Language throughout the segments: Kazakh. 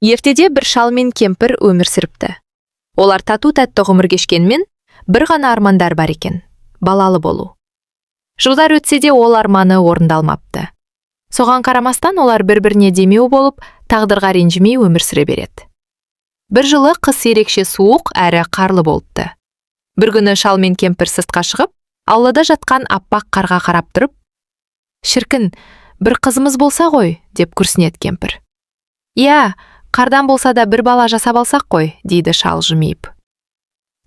Ертеде бір шал мен кемпір өмір сүріпті. Олар тату-тәтті ғұмыр кешкенмен, бір ғана армандар бар екен: балалы болу. Жылдар өтсе де, ол арманы орындалмапты. Соған қарамастан, олар бір-біріне демеу болып, тағдырға ренжімей өмір сүре береді. Бір жылы қыс ерекше суық әрі қарлы болыпты. Бір күні шал мен кемпір сыртқа шығып, аулада жатқан аппақ қарға қарап тұрып: «Шіркін, бір қызымыз болса ғой», – деп күрсінеді кемпір. «Иә, қардан болса да бір бала жасап алсақ қой», – дейді шал жымиып.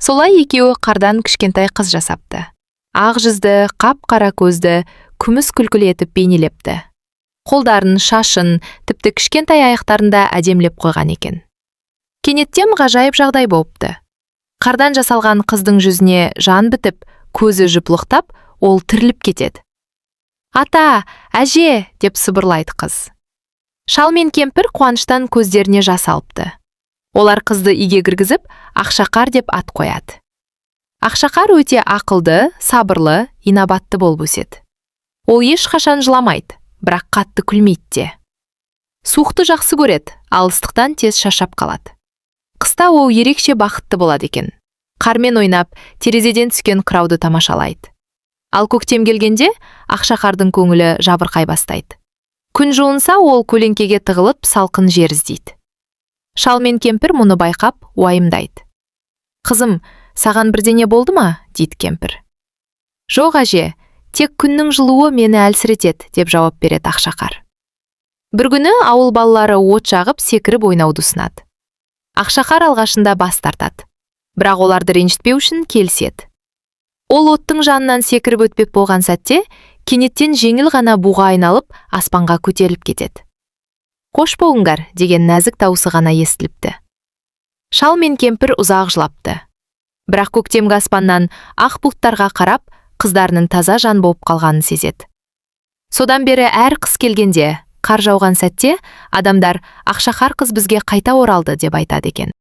Солай екеуі қардан кішкентай қыз жасапты. Ақ жүзді, қап-қара көзді, күміс күлкілі етіп бейнелепті. Қолдарын, шашын, тіпті кішкентай аяқтарын да әдемілеп қойған екен. Кенеттен ғажайып жағдай болыпты. Қардан жасалған қыздың жүзіне жан бітіп, көзі жыпылықтап, ол тіріліп кетеді. «Ата, әже!» – деп сыбырлайды қыз. Шал мен кемпір қуаныштан көздеріне жас алыпты. Олар қызды үйге кіргізіп, Ақшақар деп ат қояды. Ақшақар өте ақылды, сабырлы, инабатты болып өседі. Ол ешқашан жыламайды, бірақ қатты күлмейді де. Суықты жақсы көреді, ал ыстықтан тез шаршап қалады. Қыста ол ерекше бақытты болады екен. Қармен ойнап, терезеден түскен қырауды тамашалайды. Ал көктем келгенде Ақшақардың көңілі жабырқай бастайды. Күн жылынса, ол көлеңкеге тығылып, салқын жер іздейді. Шал мен кемпір мұны байқап, уайымдайды. «Қызым, саған бірдеңе болды ма?» – дейді кемпір. «Жоқ, әже, тек күннің жылуы мені әлсіретеді», – деп жауап береді Ақшақар. Бір күні ауыл балалары от жағып, секіріп ойнауды ұсынады. Ақшақар алғашында бас тартады, бірақ оларды ренжітпеу үшін келіседі. Ол оттың жанынан секіріп өтпек болған сәтте кенеттен жеңіл ғана буға айналып, аспанға көтеріліп кетеді. «Қош болыңдар!» – деген нәзік даусы ғана естіліпті. Шал мен кемпір ұзақ жылапты, бірақ көктемгі аспаннан ақ бұлттарға қарап, қыздарының таза жан болып қалғанын сезеді. Содан бері әр қыс келгенде, қар жауған сәтте адамдар «Ақшақар қыз бізге қайта оралды» деп айтады екен.